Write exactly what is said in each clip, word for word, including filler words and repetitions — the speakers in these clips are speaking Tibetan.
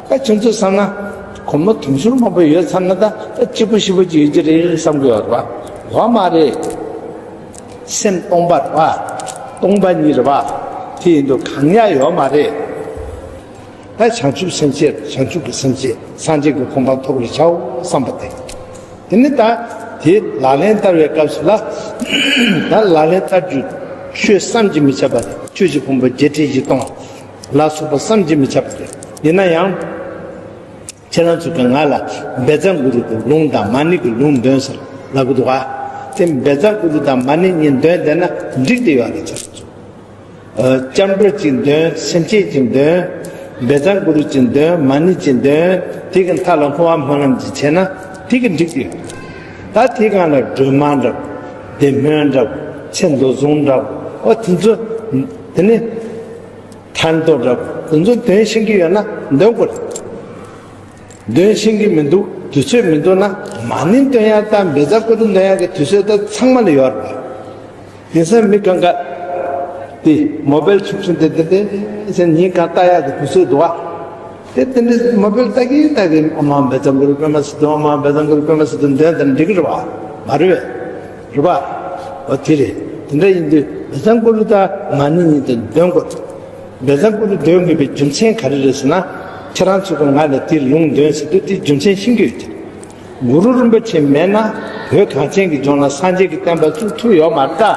ད་ཁྱོད་ཚོས་བསམ་ན། སྒོར་མོ་དུང་ཕྱུར་མང་པོ་ཡོད་བསམ་ན་ད་ད་གཅིག་པོ་བཞི་པོ་ཅིག་ཡོད་ཀྱི་རེད་བསམ་གི་ཡོད་རེད་པ། ཡོད་མ་རེད། སེམས་སྟོང་པ་རེད་པ། སྟོང་པ་ཉིད་རེད་པ། དེ་ཡིན་དུས་གང་ཡང་ཡོད་མ་རེད། ད་བྱང་ཆུབ་སེམས་བསྐྱེད། བྱང་ཆུབ་ཀྱི་སེམས་བསྐྱེད། སངས་རྒྱས་ཀྱི་གོ་འཕང་ཐོབ་པར་བྱའོ་བསམ་པ་དེ། དེ་ནི་ད་དེ་ལག་ལེན་བསྟར་བའི་སྐབས་སུ་ལ། ད་ལག་ལེན་བསྟར་རྒྱུ་ཆོས་བསམ་གྱིས་མི་ཁྱབ་པ་རེད། ཆོས་ཀྱི་ཕུང་པོ་བརྒྱད་ཁྲི་བཞི་སྟོང་ལ་སོགས་པ་བསམ་གྱིས་མི་ཁྱབ་པ་རེད། ཡིན་ན་ཡང་། ཁྱེད་རང་ཚོ་གི་ང་ལ་བཛྲ་གུ་རུ་གི་ལུང་དང་མ་ཎི་གི་ལུང་འདོན་ཟེར་ལབ་གི་འདུག་ག། དེ་བཛྲ་གུ་རུ་དང་མ་ཎི་གཉིས་འདོན་བསྡད་ན་འགྲིག་བསྡད་ཡོད་རེད། ཁྱེད་རང་ཚོ། ཨ། སྐྱབས་འགྲོ་གཅིག་འདོན། སེམས་བསྐྱེད་གཅིག་འདོན། བཛྲ་གུ་རུ་གཅིག་འདོན། མ་ཎི་གཅིག་འདོན། དེ་གི་མཐའ་ལ་བསྔོ་བ་སྨོན་ལམ་གཅིག་བྱས་ན་དེ་གི་འགྲིག་གི་ཡོད། ད་དེ་གང་ལ་སྒྲོལ་མ་འདྲ་བོ། བདེ་སྨོན་འདྲ་བོ། ཚེ་མདོ་བཟུང་འདྲ་བོ། ཨོ་དེ་ཚོ། དེ་ནི་ཐར་འདོད་འདྲ་བོ། དེ་ཚོ་འདོན་ཤེས་ཀྱི་ཡོད་ན་འདོན་དགོས་རེད། འདོན་ཤེས་ཀྱི་མི་འདུག། དུས་ཚོད་མི་འདུག་ན། མ་ཎི་འདོན་ཡག་དང་བཛྲ་གུ་རུ་འདོན་ཡག་གི་དུས་ཚོད་ད་ཚང་མ་ལ་ཡོད་རེད། དེང་སང་མི་གང་ག་དེ་མོ་བེལ་ཆུང་ཆུང་དེ་དེ་དེ་ཟེར་ཉིན་གང་ལྟ་ཡག་གི་དུས་ཚོད་འདུག་ཨ། དེ་དེ་འདྲའི་མོ་བེལ་ལྟ་གིན་ལྟ་གིན་ཨོཾ་མ་ཎི་བཛྲ་གུ་རུ་པདྨ་སིདྡྷི། ཨོཾ་མ་ཎི་བཛྲ་གུ་རུ་པདྨ་སིདྡྷི་འདོན་དང་འགྲིག་གི་རེད་བ། མ་རེད་བས། རེད་བ། འོ་དེ་རེད། དེ་འདྲ་ཡིན་དུས་བཛྲ་གུ་རུ་དང་མ་ཎི་གཉིས་དེ་འདོན་དགོས། བཛྲ་གུ་རུ་འདོན་དགོས་པའི་རྒྱུ་མཚན་ག་རེ་རེད་ཟེར་ན། ཁྱེད་རང་ཚོ་གི་ང་ལ་དེ་ལུང་འདོན་ཟེར་དུས་དེ་རྒྱུ་མཚན་ཤེས་ཀྱི་ཡོད་ཀྱི། གུ་རུ་རིན་པོ་ཆེ་མེད་ན་བོད་གངས་ཅན་གྱི་ལྗོངས་ལ་སངས་རྒྱས་ཀྱི་བསྟན་པ་བཙུགས་ཐུབ་ཡོད་མ་རེད་ད།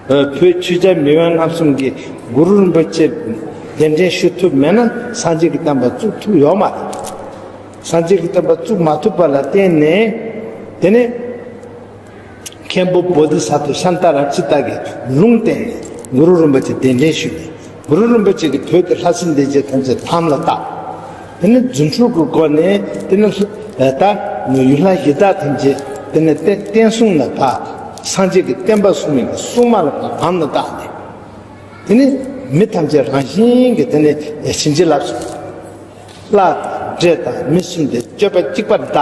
བོད་ཆོས་རྒྱལ་མེས་དབོན་རྣམ་གསུམ་གྱིས་གུ་རུ་རིན་པོ་ཆེ་གདན་འདྲེན་ཞུ་ཐུབ་མེད་ན་སངས་རྒྱས་ཀྱི་བསྟན་པ་བཙུགས་ཐུབ་ཡོད་མ་རེད། སངས་རྒྱས་ཀྱི་བསྟན་པ་བཙུགས་མ་ཐུབ་པ་ལ་བརྟེན་ནས། དེ་ནས་མཁན་པོ་བོ་དྷི་ས་ཏྭ་ཤཱནྟ་རཀྵི་ཏ་གིས་ལུང་བསྟན་ནས་གུ་རུ་རིན་པོ་ཆེ་གདན་འདྲེན་ཞུས་ནས། གུ་རུ་རིན་པོ་ཆེ་གིས་བོད་ཀྱི་ལྷ་སྲིན་སྡེ་བརྒྱད་ཐམས་ཅད་དམ་ལ་བཏགས། དེ་ནས་རྫུ་འཕྲུལ་གྱི་སྒོ་ནས་དེ་ནས་ད་ཡུལ་ལྷ་གཞི་བདག་ཐམས་ཅད་དེ་ནས་བསྟན་བསྟན་སྲུང་ལ་ཕར། སངས་རྒྱས་ཀྱི་བསྟན་པ་སྲུང་བའི་སྲུང་མ་ལ་ཕར་དམ་ལ་བཏགས་ནས། དེ་ནས་མི་ཐམས་ཅད་རང་བཞིན་གྱིས་དེ་ནས་བྱིན་གྱིས་བརླབས་སོ། ལྷ་དང་འདྲེ་དང་མི་གསུམ་དེ་སྤྱོད་པ་གཅིག་པ་རེད་ད།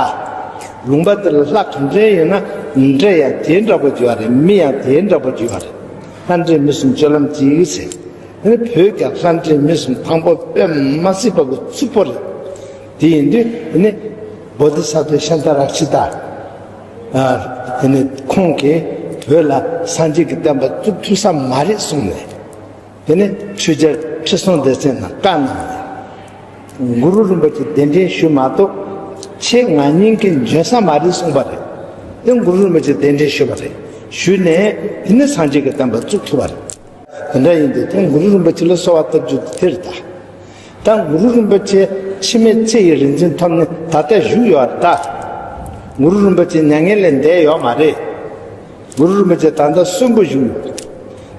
ལུང་པ་དེ་ལ་ལྷ་ག་འདྲ་ཡོད་ན་འདྲེ་ཡང་དེ་འདྲ་པོ་ཅིག་ཡོད་རེད། མི་ཡང་དེ་འདྲ་པོ་ཅིག་ཡོད་རེད། ལྷ་འདྲེ་མི་གསུམ་སྤྱོད་ལམ་གཅིག་ཟེར། དེ་ནི་བོད་ཀྱང་ལྷ་འདྲེ་མི་གསུམ་དང་པོ་དཔེ་མ་སྲིད་པ་གི་རྩུབ་པོ་རེད། དེ་ཡིན་དུས་དེ་ནི་བོ་དྷི་ས་ཏྭ་ཤཱནྟ་རཀྵི་ཏ། ཨ། དེ་ནི་ཁོང་གིས་བོད་ལ་སངས་རྒྱས་ཀྱི་བསྟན་པ་བཙུགས་ཐུབ་ས་མ་རེད་གསུངས་ནས། དེ་ནས་ཆོས་རྒྱལ་ཁྲི་སྲོང་ལྡེ་བཙན་ལ་བཀའ་གནང་ནས། གུ་རུ་རིན་པོ་ཆེ་གདན་འདྲེན་ཞུས་མ་གཏོགས་ཁྱེད་ང་གཉིས་ཀྱི་འབྱོན་ས་མ་རེད་གསུངས་པ་རེད། དེ་གུ་རུ་རིན་པོ་ཆེ་གདན་འདྲེན་ཞུས་པ་རེད། ཞུས་ནས་དེ་ནས་སངས་རྒྱས་ཀྱི་བསྟན་པ་བཙུགས་ཐུབ་པ་རེད། དེ་འདྲ་ཡིན་དུས་དེ་གུ་རུ་རིན་པོ་ཆེ་ལ་གསོལ་བ་བཏབ་རྒྱུ་དེ་རེད་ད། ད་གུ་རུ་རིན་པོ་ཆེ་འཆི་མེད་ཚེ་ཡི་རིག་འཛིན་ཐོབ་ནས་ད་ལྟ་བཞུགས་ཡོད་རེད་ད། གུ་རུ་རིན་པོ་ཆེ་མྱ་ངན་ལས་འདས་ཡོད་མ་རེད། གུ་རུ་རིན་པོ་ཆེ་ད་ལྟ་གསོན་པོ་བཞུགས་ཡོད།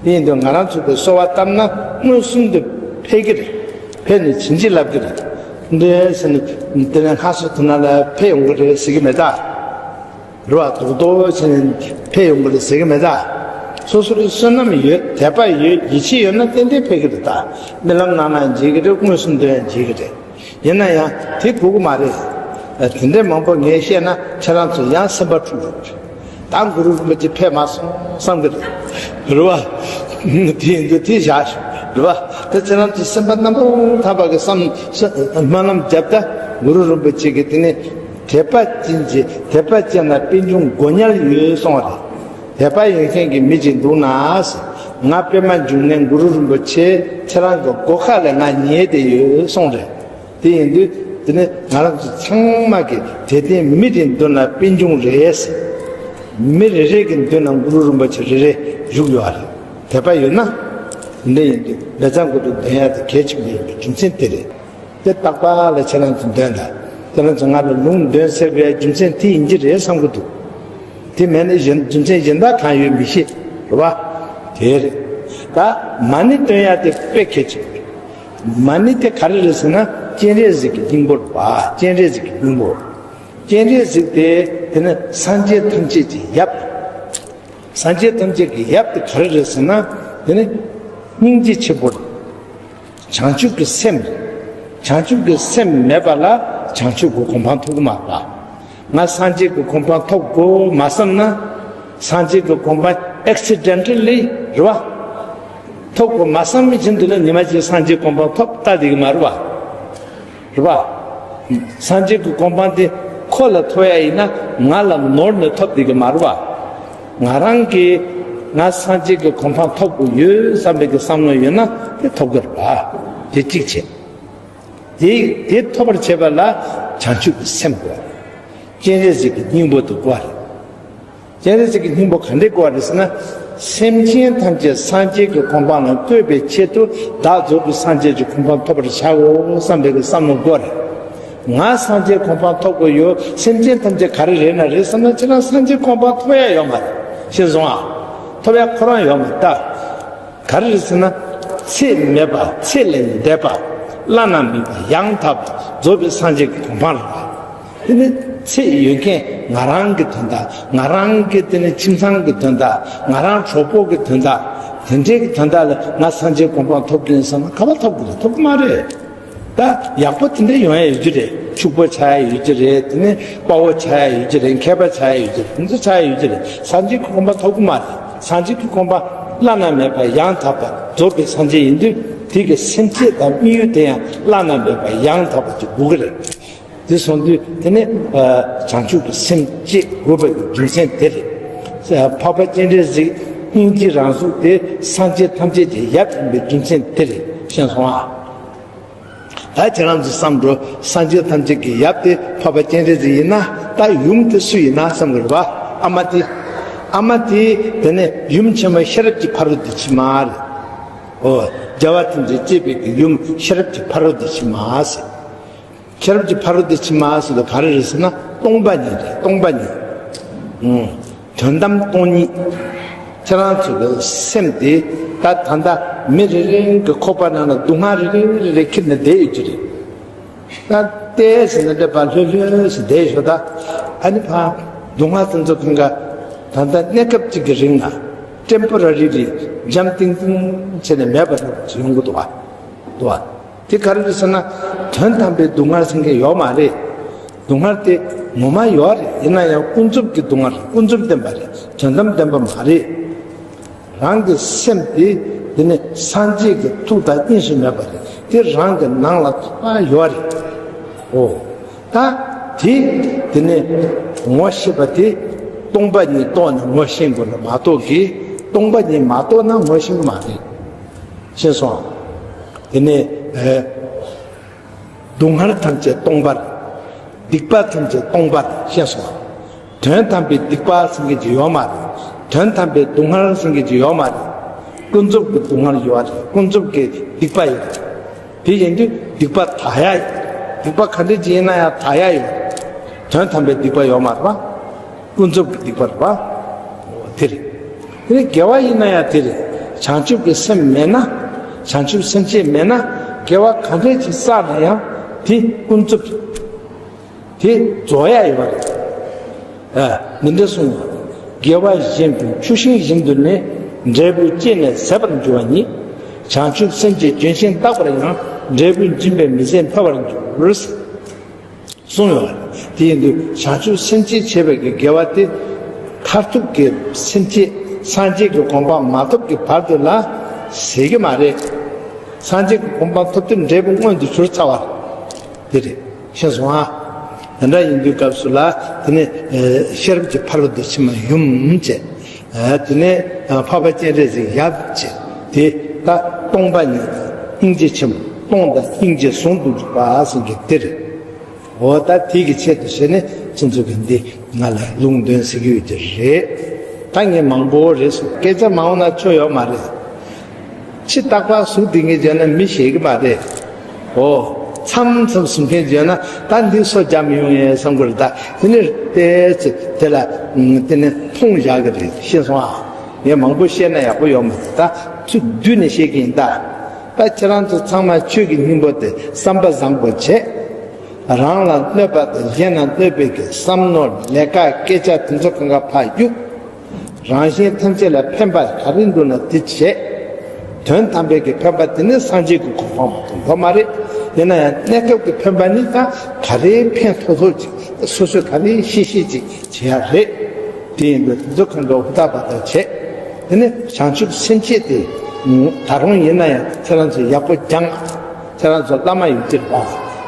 དེ་ཡིན་དུས་ང་རང་ཚོ་གིས་གསོལ་བ་བཏབ་ན་མངོན་སུམ་དུ་ཕེབས་ཀྱི་རེད། ཕེབས་ནས་བྱིན་གྱིས་བརླབས་ཀྱི་རེད། འདི་ཟེར་ནས་དེ་ནས་སྔ་སོ་དེ་ན་ལ་ཕེབས་ཡོང་གི་རེད་ཟེར་གྱི་མེད་ད། རེད་བ། རྡོག་རྡོག་བྱས་ནས་ཕེབས་ཡོང་གི་རེད་ཟེར་གྱི་མེད་ད། སོ་སོ་ལ་བསོད་ནམས་ཡོད། དད་པ་ཡོད། ཡིད་ཆེས་ཡོད་ན་ཏན་ཏན་ཕེབས་ཀྱི་རེད་ད། རྨི་ལམ་ནང་ན་མཇལ་གྱི་རེད། མངོན་སུམ་དུ་ཡང་མཇལ་གྱི་རེད། ཡིན་ན་ཡང་དེ་དགོས་ཀྱི་མ་རེད། ཨ། དེ་འདྲའི་མང་པོ་ངས་བཤད་ན་ཁྱེད་རང་ཚོ་ཡང་སེམས་པ་འཁྲུག་འགྲོ་གི་རེད། ད་གུ་རུ་རིན་པོ་ཆེ་ཕེབས་མ་སོང་བསམ་གྱི་རེད། རེད་བ། དེ་ཡིན་དུས་དེ་བཞག་ཤོག། རེད་བ། ད་ཁྱེད་རང་ཚོ་སེམས་པ་རྣམ་པར་དག་པ་གི་བསམ་སྨོན་ལམ་བརྒྱབ། ད་གུ་རུ་རིན་པོ་ཆེ་གིས་དེ་ནས་དད་པ་ཅན་གྱི་དད་པ་ཅན་ལ་པད་འབྱུང་མགོ་ཉལ་ཡོད་གསུངས་པ་རེད། དད་པ་ཡོད་མཁན་གྱི་མི་ཅིག་འདུག་ན་ཟེར། ང་པདྨ་འབྱུང་གནས་གུ་རུ་རིན་པོ་ཆེ་ཁྱེད་རང་གི་སྒོ་ཁ་ལ་ང་ཉལ་བསྡད་ཡོད་གསུངས་རེད། དེ་ཡིན་དུས་དེ་ནི་ང་རང་ཚོ་ཚང་མ་གི་དད་ལྡན་མི་རེའི་མདུན་ལ་པད་འབྱུང་རེད་ཟེར། མི་རེ་རེ་གི་མདུན་ལ་གུ་རུ་རིན་པོ་ཆེ་རེ་རེ་བཞུགས་ཡོད་རེད། དད་པ་ཡོད་ན། དེ་འདྲ་ཡིན་དུས་བཛྲ་གུ་རུ་འདོན་ཡག་དེ་གལ་ཆེན་པོ་ཡིན་པའི་རྒྱུ་མཚན་དེ་རེད། དེ་རྟག་པ་ལ་ཁྱེད་རང་ཚོ་འདོན་དང་། ཁྱེད་རང་ཚོ་ང་ལ་ལུང་འདོན་ཟེར་བའི་རྒྱུ་མཚན་དེ་ཡིན་གྱི་རེད་བསམ་གྱི་འདུག། དེ་མེད་ན་གཞན་རྒྱུ་མཚན་གཞན་དག་གང་ཡོད་མི་ཤེས། རེད་བ། དེ་རེད། ད་མ་ཎི་འདོན་ཡག་དེ་དཔེ་གལ་ཆེན་པོ་རེད། མ་ཎི་དེ་ག་རེ་རེད་ཟེར་ན་སྤྱན་རས་གཟིགས་ཀྱི་སྙིང་པོ་རེད་བ། སྤྱན་རས་གཟིགས་ཀྱི་སྙིང་པོ། སྤྱན་རས་གཟིགས་དེ་དེ་ནི་སངས་རྒྱས་ཐམས་ཅད་ཀྱི་ཡབ། སངས་རྒྱས་ཐམས་ཅད་ཀྱི་ཡབ་དེ་ག་རེ་རེད་ཟེར་ན། དེ་ནི་སྙིང་རྗེ་ཆེན་པོ་རེད། བྱང་ཆུབ་ཀྱི་སེམས། བྱང་ཆུབ་ཀྱི་སེམས་མེད་པ་ལ་བྱང་ཆུབ་ཀྱི་གོ་འཕང་ཐོབ་ཀྱི་མ་རེད། ང་སངས་རྒྱས་ཀྱི་གོ་འཕང་ཐོབ་དགོས་མ་བསམ་ན། སངས་རྒྱས་ཀྱི་གོ་འཕང་ཨེག་སི་ཌེན་ཊལ་ལི་རེད་བ། ཐོབ་དགོས་མ་བསམ་བཞིན་དུ་ལ་ཉི་མ་གཅིག་སངས་རྒྱས་གོ་འཕང་ཐོབ་ལྟ་བསྡད་ཀྱི་མ་རེད་བ། རེད་པ། སངས་རྒྱས་ཀྱི་གོ་འཕང་དེ་ཁོ་ལ་ཐོབ་ཡ་ཡིན་ན་ང་ལ་ནོར་ནས་ཐོབ་བསྡད་ཀྱི་མ་རེད་པ། ང་རང་གིས་ང་སངས་རྒྱས་ཀྱི་གོ་འཕང་ཐོབ་དགོས་ཡོད་བསམ་པའི་གི་བསམ་བློ་ཡོད་ན་དེ་ཐོབ་ཀྱི་རེད་པ། དེ་གཅིག་བྱས། དེ་དེ་ཐོབ་པར་བྱེད་པ་ལ་བྱང་ཆུབ་ཀྱི་སེམས་དགོས། སྤྱན་རས་གཟིགས་ཀྱི་སྙིང་པོ་དེ་དགོས་རེད། སྤྱན་རས་གཟིགས་ཀྱི་སྙིང་པོ་ག་འདྲས་དགོས་རེད་ཟེར་ན། སེམས་ཅན་ཐམས་ཅད་སངས་རྒྱས་ཀྱི་གོ་འཕང་ལ་བཀོད་པའི་ཆེད་དུ་བདག་རྫོགས་པའི་སངས་རྒྱས་ཀྱི་གོ་འཕང་ཐོབ་པར་བྱའོ་བསམ་པའི་གི་བསམ་བློ་དགོས་རེད། ང་སངས་རྒྱས་གོ་འཕང་ཐོབ་དགོས་ཡོད། སེམས་ཅན་ཐམས་ཅད་ག་རེ་རེད་ན་རེད་བསམ་ན། ཁྱེད་རང་སངས་རྒྱས་གོ་འཕང་ཐོབ་ཡ་ཡོད་མ་རེད། ཤེས་སོང་ཨ། ཐོབ་ཡ་ཁོ་རང་ཡོད་མ་རེད་ད། ག་རེ་རེད་ཟེར་ན། ཚད་མེད་པ་ཚད་ལས་འདས་པ་བླ་ན་མེད་པ་ཡང་དག་པ་རྫོགས་པའི་སངས་རྒྱས་ཀྱི་གོ་འཕང་རེད་པ། དེ་ནི་ཚད་ཡོད་མཁན་ང་རང་གི་དོན་དག་ང་རང་གི་དེ་ནི་ཁྱིམ་ཚང་གི་དོན་དག་ང་རང་གྲོགས་པོ་གི་དོན་དག་དེ་འདྲའི་གི་དོན་དག་ལ་ང་སངས་རྒྱས་གོ་འཕང་ཐོབ་ཀྱི་ཡིན་བསམ་ན་ག་པར་ཐོབ་ཀྱི་རེད། ཐོབ་ཀྱི་མ་རེད། ད་ཡག་པོ་དེ་འདྲ་ཡོང་ཡ་ཡོད་ཀྱི་རེད། ཕྱུག་པོ་ཆགས་ཡ་ཡོད་ཀྱི་རེད། དེ་ནས་དཔའ་བོ་ཆགས་ཡ་ཡོད་ཀྱི་རེད། མཁས་པ་ཆགས་ཡ་ཡོད་ཀྱི་རེད། དེ་ཚོ་ཆགས་ཡ་ཡོད་ཀྱི་རེད། སངས་རྒྱས་ཀྱི་གོ་འཕང་ཐོབ་ཀྱི་མ་རེད། སངས་རྒྱས་ཀྱི་གོ་འཕང་བླ་ན་མེད་པ་ཡང་དག་པ་རྫོགས་པའི་སངས་རྒྱས་ཡིན་དུས་དེ་གི་སེམས་བསྐྱེད་དང་དམིགས་ཡུལ་དེ་ཡང་བླ་ན་མེད་པ་ཡང་དག་པ་ཅིག་དགོས་ཀྱི་རེད། དེ་སོང་དུས་དེ་ནས་བྱང་ཆུབ་ཀྱི་སེམས་བསྐྱེད་དགོས་པའི་རྒྱུ་མཚན་དེ་རེད། འཕགས་པ་སྤྱན་རས་གཟིགས་སྙིང་རྗེའི་རང་གཟུགས་དེ་སངས་རྒྱས་ཐམས་ཅད་ཀྱི་ཡབ་ཡིན་པའི་རྒྱུ་མཚན་དེ་རེད། ཤེས་སོང་ཨ། ད་ཁྱེད་རང་ཚོ་བསམ་འགྲོ། སངས་རྒྱས་ཐམས་ཅད་ཀྱི་ཡབ་དེ་འཕགས་པ་སྤྱན་རས་གཟིགས་ཡིན་ན། ད་ཡུམ་དེ་སུ་ཡིན་ན་བསམ་གི་རེད་པ། ཨ་མ་དེ། ཨ་མ་དེ་དེ་ནས་ཡུམ་ཆེན་མོ་ཤེས་རབ་ཀྱི་ཕ་རོལ་ཏུ་ཕྱིན་མ་རེད། ཨོ། རྒྱལ་བ་ཐམས་ཅད་སྐྱེད་པའི་གི་ཡུམ་ཤེས་རབ་ཀྱི་ཕ་རོལ་ཏུ་ཕྱིན་མ་ཟེར། ཤེས་རབ་ཀྱི་ཕ་རོལ་ཏུ་ཕྱིན་མ་ཟེར་དུས་ག་རེ་རེད་ཟེར་ན། སྟོང་པ་ཉིད་རེད། སྟོང་པ་ཉིད། ཨུམ། དོན་དམ་སྟོང་ཉིད། ཁྱེད་རང་ཚོ་གི་སེམས་དེ་ད་ད་ལྟ་མི་རེ་རེ་གི་ཁོག་པ་ནང་ལ་སྡུག་བསྔལ་རེ་རེ་རེ་རེ་འཁྱེར་ནས་བསྡད་ཡོད་ཀྱི་རེད། ད་ལྟའི་ཟེར་ན་འདྲ་པ་ལྷོད་ལྷོད་ཟེར་བསྡད་ཡོད་ད། ཨ་ནི་ཕ་སྡུག་བསྔལ་དེ་ཚོ་གང་ག་ད་ལྟ་གནས་སྐབས་གཅིག་གི་རིང་ལ་ཊེམ་པོ་ར་རི་ལི་འཇམ་ཐིང་ཐིང་བྱས་ནས་མེད་པ་འདྲ་པོ་ཡོང་གི་འདུག་བ། འདུག་བ། དེ་ག་རེ་རེད་ཟེར་ན། དོན་དམ་པའི་སྡུག་བསྔལ་ཟེར་མཁན་ཡོད་མ་རེད། སྡུག་བསྔལ་དེ་ངོ་མ་ཡོད་རེད། ཡིན་ན་ཡང་ཀུན་རྫོབ་ཀྱི་སྡུག་བསྔལ་རེད། ཀུན་རྫོབ་བདེན་པ་རེད། དོན་དམ་བདེན་པ་མ་རེད། རང་གི་སེམས་དེ་དེ་ནི་སངས་རྒྱས་ཀྱི་ཐུགས་དང་གཉིས་སུ་མེད་པ་རེད། དེ་རང་གི་ནང་ལ་ཐོག་མར་ཡོད་རེད། ཨོ། ད་དེ་དེ་ནི་ངོ་ཤེས་པ་དེ་སྟོང་པ་ཉིད་རྟོགས་ནས་ངོ་ཤེས་དགོས་ན་མ་གཏོགས་ཀྱི། སྟོང་པ་ཉིད་མ་རྟོགས་ན་ངོ་ཤེས་ཀྱི་མ་རེད། ཤེས་སོང་། དེ་ནས་ཨེ། སྡུག་བསྔལ་ཐམས་ཅད་སྟོང་པར། སྡིག་པ་ཐམས་ཅད་སྟོང་པར་ཤེས་སོང་། དོན་དམ་པའི་སྡིག་པ་ཟེར་མཁན་ཅིག་ཡོད་མ་རེད། དོན་དམ་པའི་སྡུག་བསྔལ་ཟེར་མཁན་ཅིག་ཡོད་མ་རེད། ཀུན་རྫོབ་ཀྱི་སྡུག་བསྔལ་ཡོད་རེད། ཀུན་རྫོབ་ཀྱི་སྡིག་པ་ཡོད་རེད། དེ་ཡིན་དུས་སྡིག་པ་དག་ཡ་ཡོད། སྡིག་པ་ག་འདྲ་ཅིག་ཡིན་ན་ཡང་དག་ཡ་ཡོད་རེད། དོན་དམ་པའི་སྡིག་པ་ཡོད་མ་རེད་པ། ཀུན་རྫོབ་ཀྱི་སྡིག་པ་རེད་པ། དེ་རེད། དེ་ནི་དགེ་བ་ཡིན་ན་ཡང་དེ་རེད། བྱང་ཆུབ་ཀྱི་སེམས་མེད་ན། བྱང་ཆུབ་སེམས་བསྐྱེད་མེད་ན། དགེ་བ་ག་འདྲས་ཅིག་བསགས་ན་ཡང་དེ་ཀུན་རྫོབ། དེ་རྫོགས་ཡ་ཡོད་པ་རེད། ཨ། འདི་འདྲ་གསུངས། དགེ་བ་གཞན་ཀུན་ཆུ་ཤིང་བཞིན་དུ་ནི། འབྲས་བུ་སྐྱེས་ནས་ཟད་པར་འགྱུར་བ་ཉིད། བྱང་ཆུབ་སེམས་བསྐྱེད་ལྗོན་ཤིང་རྟག་པར་ཡང་། འབྲས་བུ་འབྱིན་པས་མི་ཟད་འཕེལ་བར་འགྱུར། གསུངས་ཡོད་པ་རེད། དེ་ཡིན་དུས་བྱང་ཆུབ་སེམས་བསྐྱེད་བྱེད་པའི་གི་དགེ་བ་དེ། མཐར་ཐུག་གི་སེམས་བསྐྱེད་སངས་རྒྱས་ཀྱི་གོ་འཕང་མ་ཐོབ་ཀྱི་བར་དུ་ལ་ཟད་ཀྱི་མ་རེད། སངས་རྒྱས་ཀྱི་གོ་འཕང་ཐོབ་དུས་འབྲས་བུ་མངོན་དུ་གྱུར་ཚར་བ་རེད། དེ་རེད། ཤེས་སོང་ཨ། དེ་འདྲ་ཡིན་དུས་སྐབས་སུ་ལ་དེ་ནི་ཤེས་རབ་ཀྱི་ཕ་རོལ་ཏུ་ཕྱིན་མ་ཡུམ་བྱས། དེ་ནས་འཕགས་པ་སྤྱན་རས་གཟིགས་ཡབ་བྱས། དེ་ད་སྟོང་པ་ཉིད་དང་སྙིང་རྗེ་ཆེན་པོ། སྟོང་དང་སྙིང་རྗེ་ཟུང་དུ་འཇུག་པ་ཟེར་གྱི་དེ་རེད། འོ་ད་དེ་གི་ཆེད་དུ་བྱས་ནས་ཁྱེད་ཚོ་གི་འདི་ང་ལ་ལུང་འདོན་ཟེར་གྱི་ཡོད་ཀྱི་རེད། ད་ངས་མང་པོ་རེད་གསུངས། སྐད་ཆ་མང་པོ་ན་ཆོ་ཡོད་མ་རེད། ཕྱི་རྟག་པར་གཟུགས་འདི་ངས་བརྗོད་ན་མི་ཤེས་ཀྱི་མ་རེད། འོ། མཚམས་མཚམས་གཟུགས་མཁན་བརྗོད་ན་ད་འདི་སོ་བརྒྱབ་མི་ཡོང་ངས་བསམ་གྱི་རེད་ད། དེ་ནི་ལྟས་ཚེ་དེ་ལ་དེ་ནི་མཐོང་བཞག་གི་རེད། ཤེས་སོང་ཨ། ངས་མང་པོ་བཤད་ན་ཡག་པོ་ཡོད་མ་རེད་ད། ཚུར་བསྡུས་ནས་བཤད་ཀྱི་ཡིན་ད། ད་ཁྱེད་རང་ཚོ་ཚང་མ་ཆོས་ཀྱི་སྙིང་པོ་དེ་བསམ་པ་བཟང་པོ་བྱས། རང་ལ་གནོད་པ་དང་གཞན་ལ་གནོད་པའི་གི་བསམ་མནོ། ལས་ཀ་སྐད་ཆ་དེ་ཚོ་གང་ག་ཕར་གཡུག་རང་གཞན་ཐམས་ཅད་ལ་ཕན་པ་ག་རེ་འདུག་ན་དེ་བྱས། དོན་དམ་པའི་གི་ཕན་པ་དེ་ནི་སངས་རྒྱས་ཀྱི་གོ་འཕང་མ་གཏོགས་ཡོད་མ་རེད། ཡིན་ན་ཡང་གནས་སྐབས་ཀྱི་ཕན་པ་ནི་ད་ག་རེ་ཕན་ཐོགས་ཐོགས་ཅིག་སོ་སོས་ག་རེ་ཤེས་ཤེས་ཅིག་བྱེད་ཡ་རེད། དེ་ཡིན་དུས་དེ་ཚོ་གང་ག་ཧུར་ཐག་པ་ཐག་བྱས། དེ་ནི་བྱང་ཆུབ་སེམས་བསྐྱེད་དེ། ད་རུང་ཡིན་ན་ཡང་ཁྱེད་རང་ཚོ་ཡག་པོ་སྦྱངས། ཁྱེད་རང་ཚོ་བླ་མ་ཡོད་ཀྱི་རེད་པ།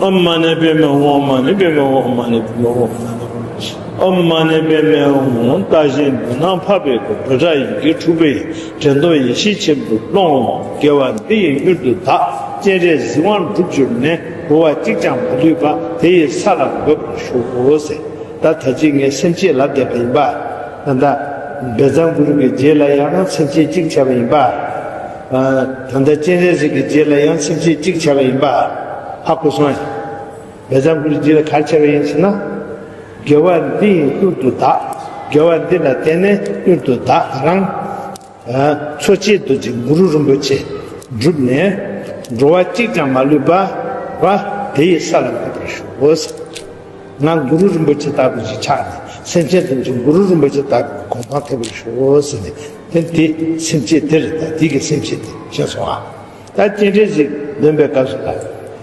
ཨོཾ་མ་ཎི་པདྨེ་ཧཱུྃ། ཨོཾ་མ་ཎི་པདྨེ་ཧཱུྃ། ཨོཾ་མ་ཎི་པདྨེ་ཧཱུྃ། ཨོཾ་མ་ཎི་པདྨེ་ཧཱུྃ། ཨོཾ་མ་ཎི་པདྨེ་ཧཱུྃ། བརྟག་གཞི་མདོར་ན་འཕགས་པའི་སྐུ། བྷྱོ་ཌཱ་ཡི་གེ་འཁྲུགས་པའི་དྲན་རྟོག་ཡེ་ཤེས་ཆེན་པོའི་ཀློང་། དགེ་བ་འདི་ཡིས་མྱུར་དུ་བདག། སྤྱན་རས་གཟིགས་དབང་འགྲུབ་གྱུར་ནས། འགྲོ་བ་གཅིག་ཀྱང་མ་ལུས་པ། དེ་ཡི་ས་ལ་འགོད་པར་ཤོག་ཟེར། ད་ད་ཅི་ངས་སེམས་བསྐྱེད་ལབ་བསྡད་པ་ཡིན་པ། ད་ལྟ་བཛྲ་གུ་རུ་གི་རྗེས་ལ་ཡང་སེམས་བསྐྱེད་གཅིག་བྱས་པ་ཡིན་པ། ཨ། ད་ལྟ་སྤྱན་རས་གཟིགས་ཀྱི་རྗེས་ལ་ཡང་སེམས་བསྐྱེད་གཅིག་བྱས་པ་ཡིན་པ། ཧ་གོ་སོང་ཡ། བཛྲ་གུ་རུ་རྗེས་ལ་ག་རེ་བྱས་པ་ཡིན་ཟེར་ན། དགེ་བ་འདི་ཡིས་མྱུར་དུ་བདག། དགེ་བ་འདི་ལ་བརྟེན་ནས་མྱུར་དུ་བདག་རང་། ཨ། འཚོ་བྱེད་རྡོ་རྗེ་གུ་རུ་རིན་པོ་ཆེ་བསྒྲུབས་ནས། འགྲོ་བ་གཅིག་ཀྱང་མ་ལུས་པ། བ། དེ་ཡི་ས་ལ་འགོད་པར་ཞུའོ་ཟེར། ང་གུ་རུ་རིན་པོ་ཆེ་ལྟ་བུ་ཞིག་ཆགས་ནས། སེམས་ཅན་ཐམས་ཅད་གུ་རུ་རིན་པོ་ཆེ་ལྟ་བུའི་གོ་འཕང་ཐོབ་པར་ཞུའོ་ཟེར་ནས། དེ་དེ་སེམས་བསྐྱེད་དེ་རེད། ད་དེ་གི་སེམས་བསྐྱེད་དེ་ཤེས་སོང་ཨ། ད་སྤྱན་རས་གཟིགས་འདོན་པའི་སྐབས་སུ་ལ།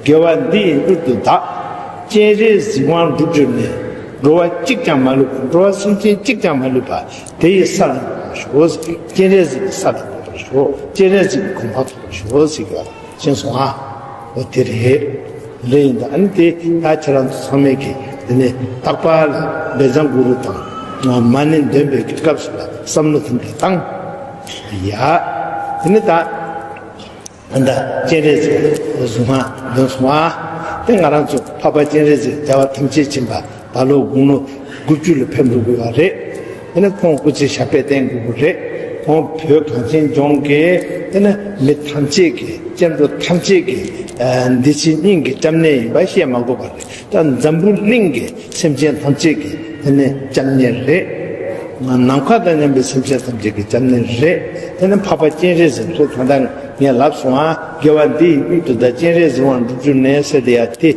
དགེ་བ་འདི་ཡིས་མྱུར་དུ་བདག། སྤྱན་རས་གཟིགས་དབང་འགྲུབ་གྱུར་ནས། འགྲོ་བ་གཅིག་ཀྱང་མ་ལུས་པ། འགྲོ་བ་སེམས་ཅན་གཅིག་ཀྱང་མ་ལུས་པ། དེ་ཡི་ས་ལ་འགོད་པར་ཞུའོ་ཟེར། སྤྱན་རས་གཟིགས་ཀྱི་ས་ལ་འགོད་པར་ཞུའོ། སྤྱན་རས་གཟིགས་ཀྱི་གོ་འཕང་ཐོབ་པར་ཞུའོ་ཟེར་གྱི་བ། ཤེས་སོང་ཨ། འོ་དེ་རེད། རེད་ཡིན་ད། ཨ་ནི་དེ་ད་ཁྱེད་རང་ཚོ་ཚང་མས་ཀྱིས་དེ་ནས་རྟག་པར་ལ་བཛྲ་གུ་རུ་དང་མ་ཎི་འདོན་པའི་གི་སྐབས་སུ་ལ་བསམ་བློ་དེ་འདྲ་བཏང་། ཡ། དེ་ནི་ད་ད་སྤྱན་རས་གཟིགས་གཟུངས་སྔགས་འདོན་སོང་ཨ། དེ་ང་རང་ཚོ་འཕགས་པ་སྤྱན་རས་གཟིགས་རྒྱལ་བ་ཐམས་ཅད་མཁྱེན་པ། ད་ལོ་དགུང་ལོ་དགུ་བཅུ་ལ་ཕེབས་འགྲོ་དགོས་པ་རེད། དེ་ནས་ཁོང་སྐུ་ཚེ་ཞབས་པད་བརྟན་དགོས་ཀྱི་རེད། ཁོང་བོད་གངས་ཅན་ལྗོངས་ཀྱི་དེ་ནས་མི་ཐམས་ཅད་ཀྱི། སྐྱེ་འགྲོ་ཐམས་ཅད་ཀྱི་ཨ་འདི་ཕྱི་གཉིས་ཀྱི་སྐྱབས་གནས་ཡིན་པ་བཤད་མ་དགོས་པ་རེད། ད་འཛམ་བུ་གླིང་གི་སེམས་ཅན་ཐམས་ཅད་ཀྱི་དེ་ནས་སྐྱབས་གནས་རེད། ནམ་མཁའ་དང་མཉམ་པའི་སེམས་ཅན་ཐམས་ཅད་ཀྱི་སྐྱབས་གནས་རེད། དེ་ནས་འཕགས་པ་སྤྱན་རས་གཟིགས་སུ་ད་ལྟ་ངས་ལབ་སོང་ཨ། དགེ་བ་འདི་ཡིས་མྱུར་དུ་བདག། སྤྱན་རས་གཟིགས་དབང་འགྲུབ་གྱུར་ནས་ཟེར་དེ་ཡ་དེ་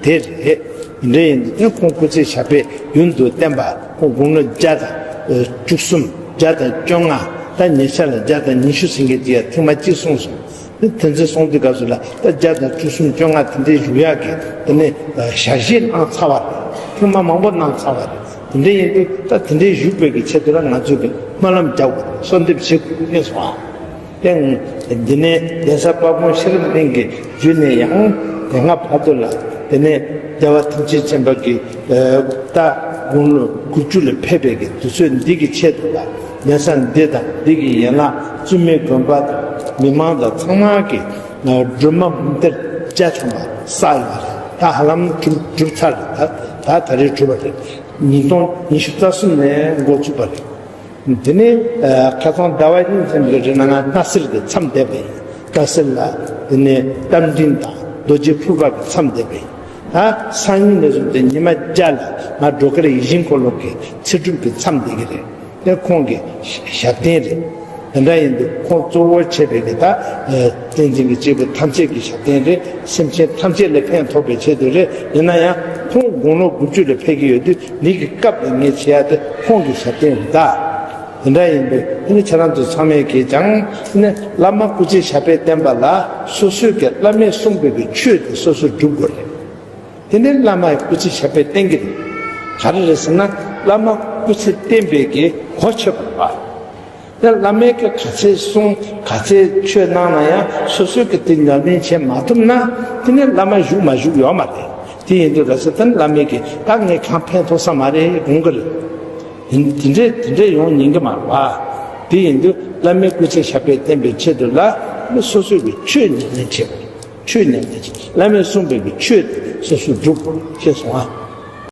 དེ་རེད། འདྲ་ཡིན་དུས་ཁོང་སྐུ་ཚེ་ཞབས་པད་ཡུན་དུ་བརྟན་པ། ཁོང་དགུང་ལོ་བརྒྱ་དང་བཅུ་གསུམ། བརྒྱ་དང་བཅོ་ལྔ། ད་ཉེ་ཆར་ལ་བརྒྱ་དང་ཉི་ཤུ་ཟིན་མཁན་ཅིག་ཡ་ཐེངས་མ་གཅིག་གསུངས་སོང་། དེ་དེ་ཚོ་གསུངས་དུས་སྐབས་སུ་ལ་ད་བརྒྱ་དང་བཅུ་གསུམ་བཅོ་ལྔ་དེ་འདྲའི་བཞུགས་ཡག་གི་དེ་ནས་ཞལ་བཞེས་གནང་ཚར་བ་རེད། ཐེངས་མ་མང་པོ་གནང་ཚར་བ་རེད། དེ་འདྲ་ཡིན་དུས་ད་དེ་འདྲའི་བཞུགས་པའི་གི་ཆེད་དུ་ལ་ང་ཚོས་གི་སྨོན་ལམ་རྒྱག་དགོས་རེད། གསོལ་འདེབས་བྱེད་དགོས་རེད་གསུངས་སོང་ཨ། ཏེ་འདི་ནས་གདན་ས་དཔལ་སྤུངས་ཤེས་རབ་གླིང་གི་བརྒྱུད་ནས་ཡང་དེ་སྔ་བར་དུ་ལ་དེ་ནས་རྒྱལ་བ་ཐམས་ཅད་མཁྱེན་པ་གི་ད་དགུང་ལོ་དགུ་བཅུ་ལ་ཕེབས་པའི་གི་དུས་ཚོད་འདི་གི་ཆེད་དུ་ལ་གདན་ས་འདི་དང་འདི་གི་ཡན་ལག་བཙུན་མའི་དགོན་པ་དང་མི་མང་དང་ཚང་མ་གི་སྒྲོལ་མ་མུ་གཏེར་རྒྱ་ཆུང་བ་བསགས་ཡོད་རེད། ད་ཧ་ལམ་གྲུབ་གྲུབ་ཚར་རེད། ད་ད་ད་རེས་གྲུབ་པ་རེད། ཉིས་སྟོང་ཉི་ཤུ་རྩ་གསུམ་ནས་འགོ་ཚུགས་པ་རེད། དེ་ནས་ཁ་སང་ཟླ་བ་གཉིས་ཙམ་གྱི་རིང་ལ་ང་སྣ་སེར་གྱི་མཚམས་བསྡད་པ་ཡིན། སྣ་སེར་ལ་དེ་ནས་རྟ་མགྲིན་དང་རྡོ་རྗེ་ཕུར་པ་གི་མཚམས་བསྡད་པ་ཡིན། ད་སང་ཉིན་ནས་བཟུང་སྟེ་ཉི་མ་བརྒྱ་ལ་ང་སྒྲོལ་དཀར་ཡིད་བཞིན་འཁོར་ལོ་གི་ཚེ་སྒྲུབ་ཀྱི་མཚམས་བསྡད་ཀྱི་རེད། དེ་ཁོང་གི་ཞབས་བརྟན་རེད། དེ་འདྲ་ཡིན་དུས་ཁོང་གཙོ་བོ་བྱས་པའི་གི་ད་བསྟན་འཛིན་གྱི་སྐྱེས་བུ་ཐམས་ཅད་ཀྱི་ཞབས་བརྟན་རེད། སེམས་ཅན་ཐམས་ཅད་ལ་ཕན་ཐོགས་པའི་ཆེད་དུ་རེད། ཡིན་ན་ཡང་ཁོང་དགུང་ལོ་དགུ་བཅུ་ལ་ཕེབས་ཀྱི་ཡོད་དུས་འདི་གི་སྐབས་ལ་ངས་བྱེད་ཡ་དེ་ཁོང་གི་ཞབས་བརྟན་རེད་ད། དེ་འདྲ་ཡིན་དུས་ཨ་ནི་ཁྱེད་རང་ཚོ་ཚང་མས་ཀྱིས་ཀྱང་ཨ་ནི་བླ་མ་སྐུ་ཚེ་ཞབས་པད་བརྟན་པ་ལ་སོ་སོའི་གི་བླ་མས་གསུངས་པའི་གི་ཆོས་དེ་སོ་སོས་སྒྲུབ་དགོས་རེད། དེ་ནས་བླ་མ་སྐུ་ཚེ་ཞབས་པད་བརྟན་གྱི་རེད། ག་རེ་རེད་ཟེར་ན་བླ་མ་སྐུ་ཚེ་བརྟན་པའི་གི་གོ་ཆོད་པ་རེད་པ། དེ་བླ་མས་གི་ག་ཚད་གསུངས་ག་ཚད་ཆོས་གནང་ན་ཡང་སོ་སོས་གི་དེ་ཉམས་ལེན་བྱེད་མ་ཐུབ་ན་དེ་ནས་བླ་མ་བཞུགས་མ་བཞུགས་ཡོད་མ་རེད། དེ་ཡིན་དུས་ར་ས་དེ་ནི་བླ་མས་གི་ད་ངས་གང་ཕན་ཐོགས་ས་མ་རེད་དགོངས་གི་རེད། དེ་དེ་འདྲས་དེ་འདྲས་ཡོང་ཉན་གི་མ་རེད་པ། དེ་ཡིན་དུས་བླ་མའི་སྐུ་ཚེ་ཞབས་པད་བརྟན་པའི་ཆེད་དུ་ལ་སོ་སོས་གི་ཆོས་ཉམས་ལེན་བྱེད་དགོས། ཆོས་ཉམས་ལེན་བྱེད། བླ་མས་གསུངས་པའི་གི་ཆོས་དེ་སོ་སོས་སྒྲུབ་དགོས་ཞེས་གསུངས་ཨ།